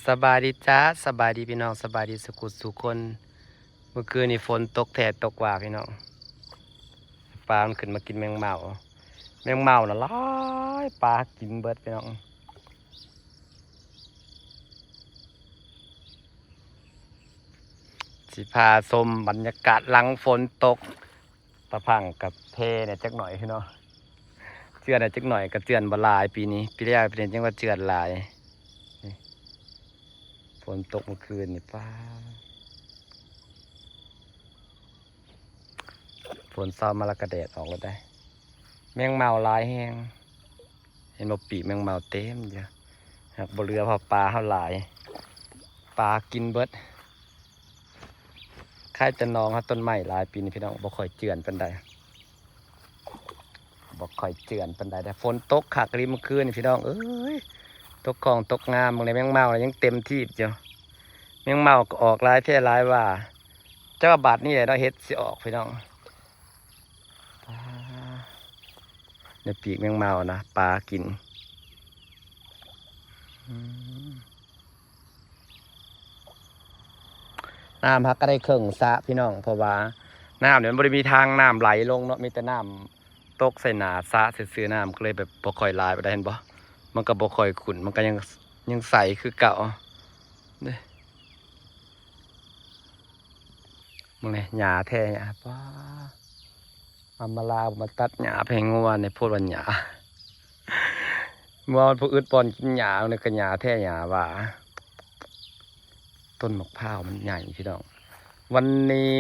ສະບາຍດີຈ້າ ສະບາຍດີພີ່ນ້ອງ ສະບາຍດີສຸຂຸສຸຄົນ. ມື້ຄືນນີ້ຝົນຕົກແທ້ຕົກວ່າພີ່ນ້ອງ ປາມັນຂຶ້ນມາກິນແມງເມົາ ແມງເມົານະຫຼາຍ ປາກິນເບິດພີ່ນ້ອງ. ຊິພາຊົມບັນຍາກາດຫຼັງຝົນຕົກ. ຕາພັງກະແພແດ່ຈັກໜ້ອຍເນາະ ເຈື່ອນແດ່ຈັກໜ້ອຍ ກະເຈື່ອນບໍ່ຫຼາຍປີນີ້ ປີແລ້ວປີນີ້ຈັ່ງວ່າເຈື່ອນຫຼາຍ. ນີ້ ຝົນຕົກມື້ຄືນນີ້ ປ້າ ຝົນເຊົາມາແລ້ວກະແດດອອກແລ້ວໄດ໋. ແມງເມົາຫຼາຍແຮງ ເຫັນບໍ່ ປີກແມງເມົາເຕັມຢູ່ ຫາກບໍ່ເຫຼືອ ເພາະປາເຮົາຫຼາຍ ປາກິນເບິດ. ຄາຍແຕ່ໜອງເຮົາຕົ້ນໄມ້ຫຼາຍປີນີ້ພີ່ນ້ອງ ບໍ່ຄ່ອຍເຈື່ອນປານໃດ ບໍ່ຄ່ອຍເຈື່ອນປານໃດເດ້. ຝົນຕົກຄັກອີ່ຫຼີມື້ຄືນນີ້ພີ່ນ້ອງເອີຍ ຕົກຂ້ອງຕົກງາມ. ເບິ່ງແດ່ ແມງເມົາຍັງເຕັມທີ່ຢູ່ ແມງເມົາກະອອກຫຼາຍແທ້ຫຼາຍວ່າ. ແຕ່ວ່າບາດນີ້ແຫຼະເນາະ ເຫັດຊິອອກພີ່ນ້ອງ. ປາ ໄດ້ປີກແມງເມົານະ ປາກິນ. ອືມ ນ້ຳຫາກະໄດ້ເຄິ່ງສະພີ່ນ້ອງ ເພາະວ່ານ້ຳນີ້ມັນບໍ່ໄດ້ມີທາງນ້ຳໄຫຼລົງເນາະ ມີແຕ່ນ້ຳຕົກໃສ່ໜ້າສະຊື່ໆ ນ້ຳກະເລີຍແບບບໍ່ຄ່ອຍຫຼາຍປານໃດ. ເຫັນບໍ່ ມັນກະບໍ່ຄ່ອຍຂຸ້ນ ມັນກະຍັງ ຍັງໃສຄືເກົ່າເດ້. ເບິ່ງແດ່ ຫຍ້າແທ້ຫຍ້າ ປ້າ ອຳມາລາບໍ່ມາຕັດຫຍ້າໃຫ້ງົວນີ້ ໂພດວ່າຫຍ້າ ງົວມັນບໍ່ອຶດບ່ອນກິນຫຍ້າ ນີ້ກະຫຍ້າແທ້ຫຍ້າວ່າ. ຕົ້ນໝາກພ້າວມັນໃຫຍ່ພີ່ນ້ອງ ວັນນີ້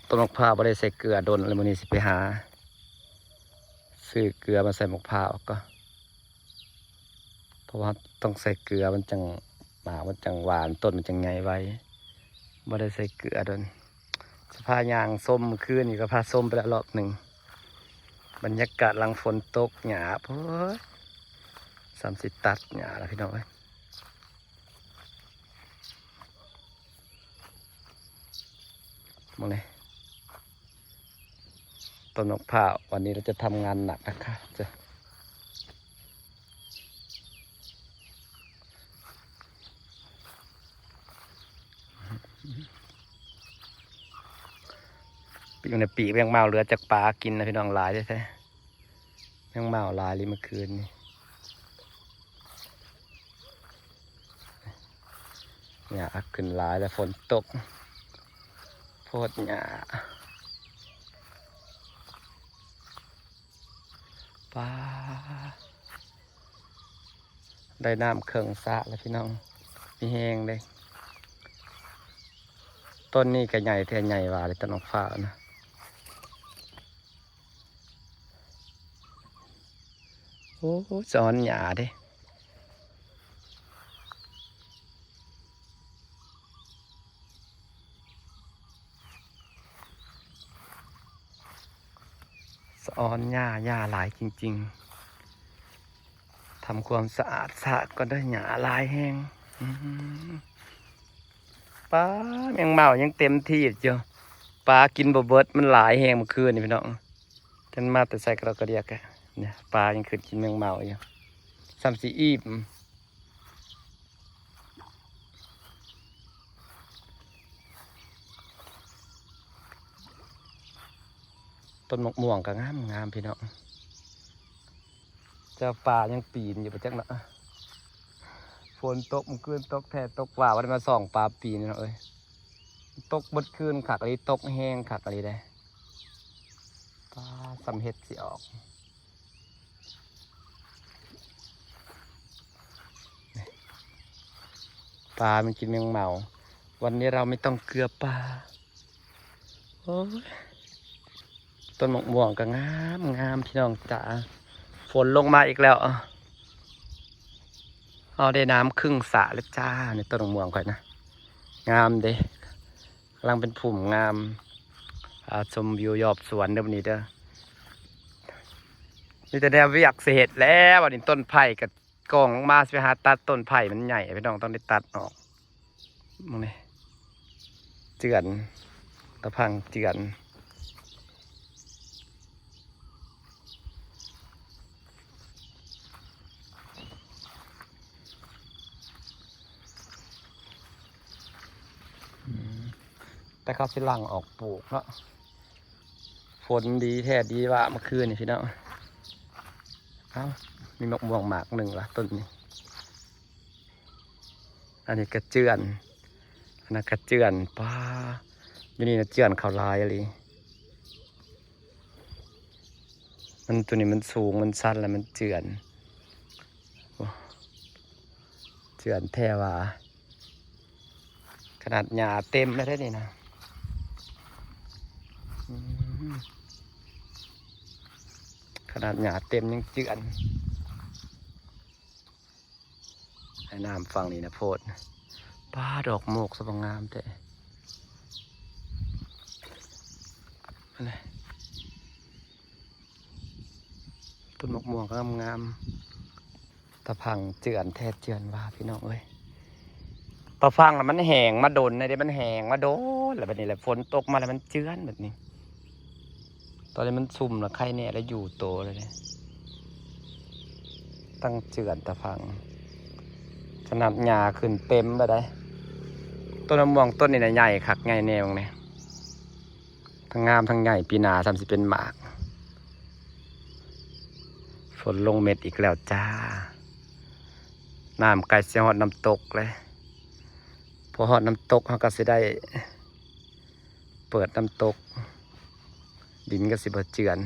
ຕົ້ນໝາກພ້າວບໍ່ໄດ້ໃສ່ເກືອດົນແລ້ວ ມື້ນີ້ຊິໄປຫາຊື້ເກືອມາໃສ່ໝາກພ້າວກ່ອນ. ເພາະວ່າຕ້ອງໃສ່ເກືອ ມັນຈັ່ງ ໝາກມັນຈັ່ງຫວານ ຕົ້ນມັນຈັ່ງໃຫຍ່ໄວ ບໍ່ໄດ້ໃສ່ເກືອດົນ. ຊິພາຍ່າງຊົມ ມື້ຄືນນີ້ກະພາຊົມໄປແລ້ວລອບໜຶ່ງ ບັນຍາກາດຫຼັງຝົນຕົກ ຫຍ້າ ໂອ້ຍ ສ່ຳຊິຕັດຫຍ້າແລ້ວພີ່ນ້ອງເອີຍ. ເບິ່ງແດ່ ຕົ້ນໝາກພ້າວ ວັນນີ້ເຮົາຈະທຳງານໜັກນະຄະ ຈະ ປີກແມງເມົາເຫຼືອຈັກປາກິນນະພີ່ນ້ອງ ຫຼາຍແທ້ໆ. ແມງເມົາຫຼາຍອີ່ຫຼີມື້ຄືນນີ້ ຫຍ້າຂຶ້ນຫຼາຍແລ້ວ ຝົນຕົກ ໂພດຫຍ້າ. ປາ ໄດ້ນ້ຳເຄິ່ງສະແລ້ວພີ່ນ້ອງ ມີແຮງເດ້. ຕົ້ນນີ້ກະໃຫຍ່ແທ້ໃຫຍ່ວ່າເລີຍ ຕົ້ນໝາກພ້າວນະ. ໂອ້ ສະອອນຫຍ້າເດ້ ສະອອນຫຍ້າ ຫຍ້າຫຼາຍຈິງໆ. ທຳຄວາມສະອາດສະກ່ອນເດີ້ ຫຍ້າຫຼາຍແຮງ. ອືມ ປາ ແມງເມົາຍັງເຕັມທີ່ຢູ່ ປາກິນບໍ່ເບິດ ມັນຫຼາຍແຮງມື້ຄືນນີ້ພີ່ນ້ອງ. ຈັນມາແຕ່ໃສກະດອກກະດຽກ ນີ້ ປາຍັງຂຶ້ນກິນແມງເມົາຢູ່ ສ່ຳຊິອີ່ມ. ຕົ້ນໝາກມ່ວງກະງາມໆ ພີ່ນ້ອງ. ເຈົ້າ ປາຍັງປີນຢູ່ບໍ່ຈັກເນາະ ຝົນຕົກມື້ຄືນ ຕົກແທ້ຕົກວ່າ ບໍ່ໄດ້ມາສ່ອງປາປີນເນາະເອີຍ. ຕົກເບິດຄືນ ຄັກອີ່ຫຼີ ຕົກແຮງຄັກອີ່ຫຼີເດ້. ປາ ສ່ຳເຫັດຊິອອກ. ປາມັນກິນແມງເມົາ ວັນນີ້ເຮົາໄມ່ຕ້ອງເກືອປາ. ໂອ້ຍ ຕົ້ນໝາກມ່ວງກະງາມງາມພີ່ນ້ອງຈ໋າ ຝົນລົງມາອີກແລ້ວ ເຮົາໄດ້ນ້ຳຄຶ່ງສະແລ້ວຈ້າ. ນີ້ຕົ້ນໝາກມ່ວງຂ້ອຍນະ ງາມເດ້ ກຳລັງເປັນພຸ່ມງາມ. ພາຊົມວິວຮອບສວນເດີ້ມື້ນີ້ເດີ້ ມີແຕ່ແນວວຽກຊິເຮັດແລ້ວ. ອັນນີ້ຕົ້ນໄຜ່ກະ ກ່ອງລົງມາ ຊິໄປຫາຕັດຕົ້ນໄຜ່ ມັນໃຫຍ່ພີ່ນ້ອງ ຕ້ອງໄດ້ຕັດອອກ. ເບິ່ງນີ້ ເຈື່ອນ ຕາພັງເຈື່ອນ. ແຕ່ເຂົາຊິຫຼັ່ງອອກປູກເນາະ. ຝົນດີແທ້ດີວ່າເມື່ອຄືນນີ້ພີ່ນ້ອງ. ເອົ້າ ມີໝາກມ່ວງໝາກໜຶ່ງລະຕົ້ນນີ້. ອັນນີ້ກະເຈື່ອນ ອັນນັ້ນກະເຈື່ອນ. ປ້າ ຢູ່ນີ້ນະເຈື່ອນເຂົາຫຼາຍອີ່ຫຼີ. ມັນ ໂຕນີ້ມັນສູງ ມັນຊັນ ແລ້ວມັນເຈື່ອນ. ໂອ້ ເຈື່ອນແທ້ວ່າ. ຂະໜາດຫຍ້າເຕັມແລ້ວເດ້ນີ້ນະ. ອືມ ຂະໜາດຫຍ້າເຕັມຍັງເຈື່ອນ. ໃຫ້ນ້ຳຝັ່ງນີ້ນະໂພດ. ປ້າ ດອກໂມກສະບາງງາມແທ້. ຕົ້ນໝາກມ່ວງກະງາມໆ. ຕາພັງເຈື່ອນແທ້ເຈື່ອນວ່າພີ່ນ້ອງເອີຍ. ຕາພັງລະມັນແຫ້ງມາດົນແລ້ວເດ້ ມັນແຫ້ງມາດົນແລ້ວ. ບາດນີ້ແຫຼະຝົນຕົກມາແລ້ວມັນເຈື່ອນບາດນີ້. ຕອນນີ້ມັນຊຸ່ມລະໄຄແນ່ ລະຢູ່ໂຕແລ້ວເດ້. ຕັ້ງເຈື່ອນຕາພັງ ຂະໜາດຫຍ້າຂຶ້ນເຕັມແລ້ວໃດ໋. ຕົ້ນໝາກມ່ວງຕົ້ນນີ້ນະໃຫຍ່ຄັກໃຫຍ່ແນ່ເບິ່ງແນ່. ທັງງາມທັງໃຫຍ່ ປີໜ້າສ່ຳຊິເປັນໝາກ. ຝົນລົງເມັດອີກແລ້ວຈ້າ. ນ້ຳໃກ້ຊິຮອດນ້ຳຕົກແລ້ວ. ພໍຮອດນ້ຳຕົກເຮົາກະຊິໄດ້ເປີດນ້ຳຕົກ ດິນກະຊິບໍ່ເຈື່ອນ.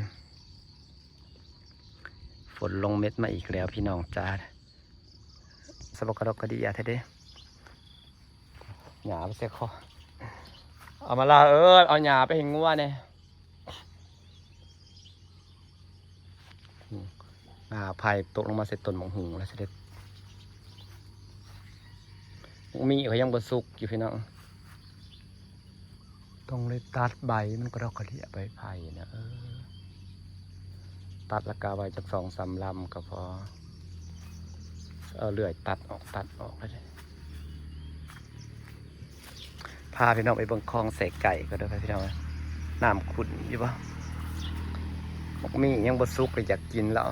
ຝົນລົງເມັດມາອີກແລ້ວພີ່ນ້ອງຈ້າ. ສະບັກກະດອກກະເດຍແທ້ເດ້. ຫຍ້າໄປໃສ່ຄໍ ອຳມາລາເອີຍ ເອົາຫຍ້າໄປໃຫ້ງົວແດ່. ງາໄຜ່ຕົກລົງມາໃສ່ຕົ້ນໝາກຫຸ່ງແລ້ວຊິເດັດ. ໝາກມີ້ເຂົາຍັງບໍ່ສຸກຢູ່ພີ່ນ້ອງ. ຕ້ອງໄດ້ຕັດໃບມັນກະດອກກະເດຍ ໃບໄຜ່ນະ. ເອີ ຕັດລະກະໄວ້ຈັກສອງສາມລຳກະພໍ. ເອົາເລື່ອຍຕັດອອກ ຕັດອອກແລ້ວເດ້. ພາພີ່ນ້ອງໄປເບິ່ງຄອງໃສ່ໄກ່ກ່ອນເດີພີ່ນ້ອງ. ນ້ຳຂຸ້ນຢູ່ບໍ່? ໝາກມີ້ຍັງບໍ່ສຸກ ກະຢາກກິນແລ້ວ.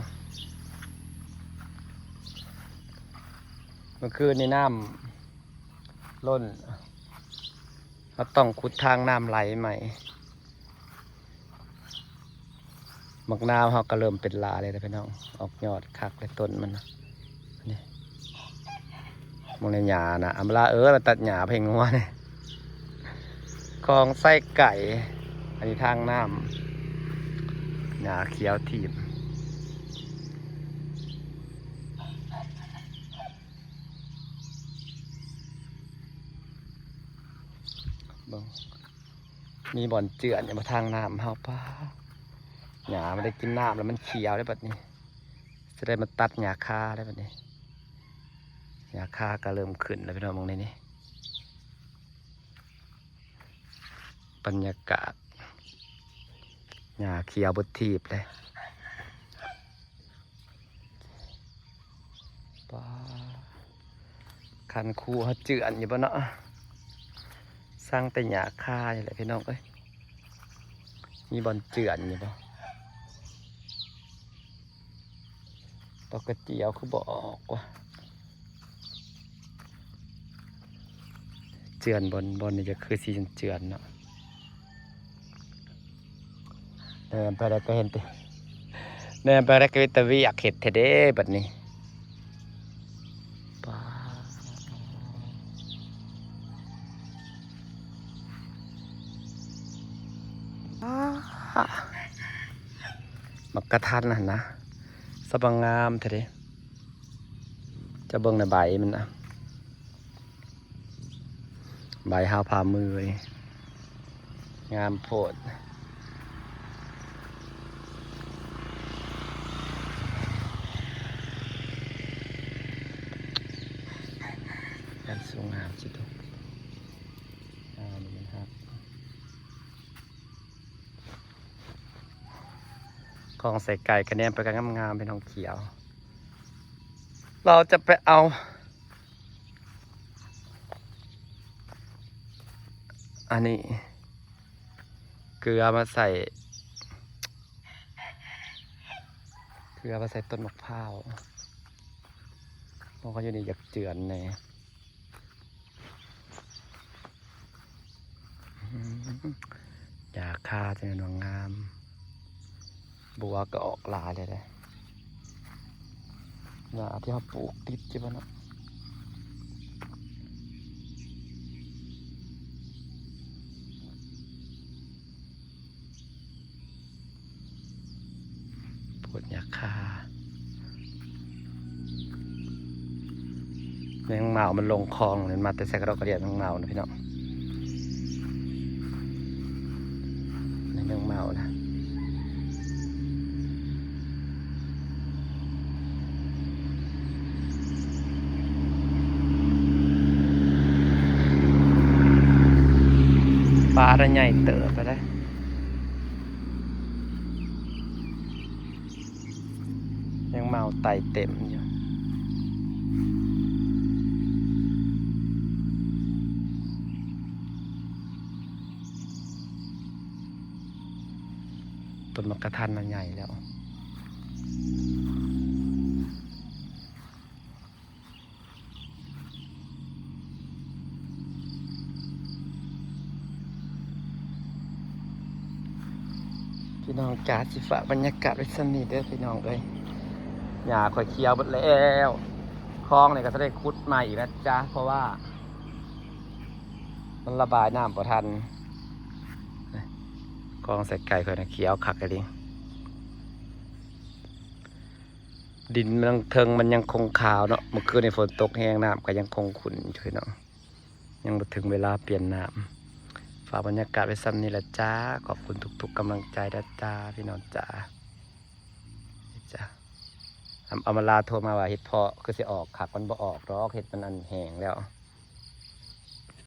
ເມື່ອຄືນນີ້ນ້ຳລົ້ນ ເຮົາຕ້ອງຂຸດທາງນ້ຳໄຫຼໃໝ່. ໝາກນາວເຮົາກະເລີ່ມເປັນຫຼາແລ້ວເດີພີ່ນ້ອງ. ອອກຍອດຄັກແລ້ວຕົ້ນມັນນະ. ນີ້ ມອງໃນຫຍ້ານະ ອຳມາລາເອີຍ ມາຕັດຫຍ້າໃຫ້ງົວນີ້. ຄອງໃສ່ໄກ່ ອັນນີ້ທາງນ້ຳ ຫຍ້າຂຽວຖີບ. ເບິ່ງ ມີບ່ອນເຈື່ອນຢູ່ບໍ່ທາງນ້ຳເຮົາ. ປ້າ ຫຍ້າມັນໄດ້ກິນນ້ຳແລ້ວມັນຂຽວແລ້ວບາດນີ້. ຊິໄດ້ມາຕັດຫຍ້າຄາແລ້ວບາດນີ້. ຫຍ້າຄາກະເລີ່ມຂຶ້ນແລ້ວພີ່ນ້ອງ ເບິ່ງໃນນີ້. ບັນຍາກາດ ຫຍ້າຂຽວເບິດທີບເລີຍ. ປ້າ ຄັນຄູເຮົາເຈື່ອນຢູ່ບໍ່ເນາະ. ສັງແຕ່ຫຍ້າຄານີ້ແຫຼະພີ່ນ້ອງເອີຍ. ມີບ່ອນເຈື່ອນຢູ່ບໍ່? ດອກກະເຈຍວຄືບໍ່ອອກວະ? ເຈື່ອນບ່ອນ ບ່ອນນີ້ຈະຄືຊິເຈື່ອນເນາະ. ແນມໄປໃດກະເຫັນແຕ່ ແນມໄປໃດກະເຫັນແຕ່ວຽກເຮັດແທ້ເດ້ບັດນີ້. ປ້າ ໝາກກະທັນຫັ້ນນະ ສະບັງງາມແທ້ເດ້. ເຈົ້າເບິ່ງໃນໃບມັນນະ. ໃບຫາວຜ່າມືເວີຍ ງາມໂພດ. ງາມ ສວຍງາມຊິໂຕ ງາມ ມັນຮັກ. ຄອງໃສ່ໄກ່ກະແນມໄປກະງາມໆ ເປັນຂອງຂຽວ. ເຮົາຈະໄປເອົາ ອັນນີ້ ເກືອມາໃສ່ ເກືອມາໃສ່ຕົ້ນໝາກພ້າວ. ເພາະວ່າຢູ່ນີ້ຢາກເຈື່ອນແດ່. ອືມ ຄາ ຈັ່ງແມ່ນວ່າງາມ. ບົວກໍອອກຫຼາຍແລ້ວເດ້ ຫຍ້າທີ່ເຮົາປູກຕິດຢູ່ຫັ້ນນະ. ໂພດຫຍ້າຄາ ແມງເໝົາມັນລົງຄອງ ມັນມາແຕ່ໃສກະດອກກະເດຍ ແມງເໝົານະພີ່ນ້ອງ. ນີ້ແມງເໝົານະ ປາລະໃຫຍ່ເຕີບໄປເດ້. ແມງເໝົາໄຕ່ເຕັມຢູ່. ຕົ້ນໝາກກະທັນນະໃຫຍ່ແລ້ວ. ພີ່ນ້ອງຈ໋າ ຊິຝາກບັນຍາກາດໄວ້ສ່ຳນີ້ເດີພີ່ນ້ອງເອີຍ. ຫຍ້າຂ້ອຍຂຽວເບິດແລ້ວ. ຄອງນີ້ກໍຈະໄດ້ຂຸດໃໝ່ອີກນະຈ໋າ ເພາະວ່າມັນລະບາຍນ້ຳບໍ່ທັນ. ຄອງໄສ້ໄກ່ຂ້ອຍນະຂຽວຄັກອີ່ຫຼີ. ດິນມັນເທິງມັນຍັງຄົງຂາວເນາະ, ມື້ຄືນນີ້ຝົນຕົກແຮງ ນ້ຳກໍຍັງຄົງຂຸ້ນຢູ່ພີ່ນ້ອງ, ຍັງບໍ່ເຖິງເວລາປ່ຽນນ້ຳ. ຝາກບັນຍາກາດໄວ້ສ່ຳນີ້ລະຈ້າ, ຂອບຄຸນທຸກໆກຳລັງໃຈເດີຈ້າ ພີ່ນ້ອງຈ້າ. ຈ້າ ອຳ ອຳມາລາໂທມາວ່າເຫັດເຜາະຄືຊິອອກຄັກ, ມັນບໍ່ອອກດອກ, ເຫັດມັນອັນແຫ້ງແລ້ວ.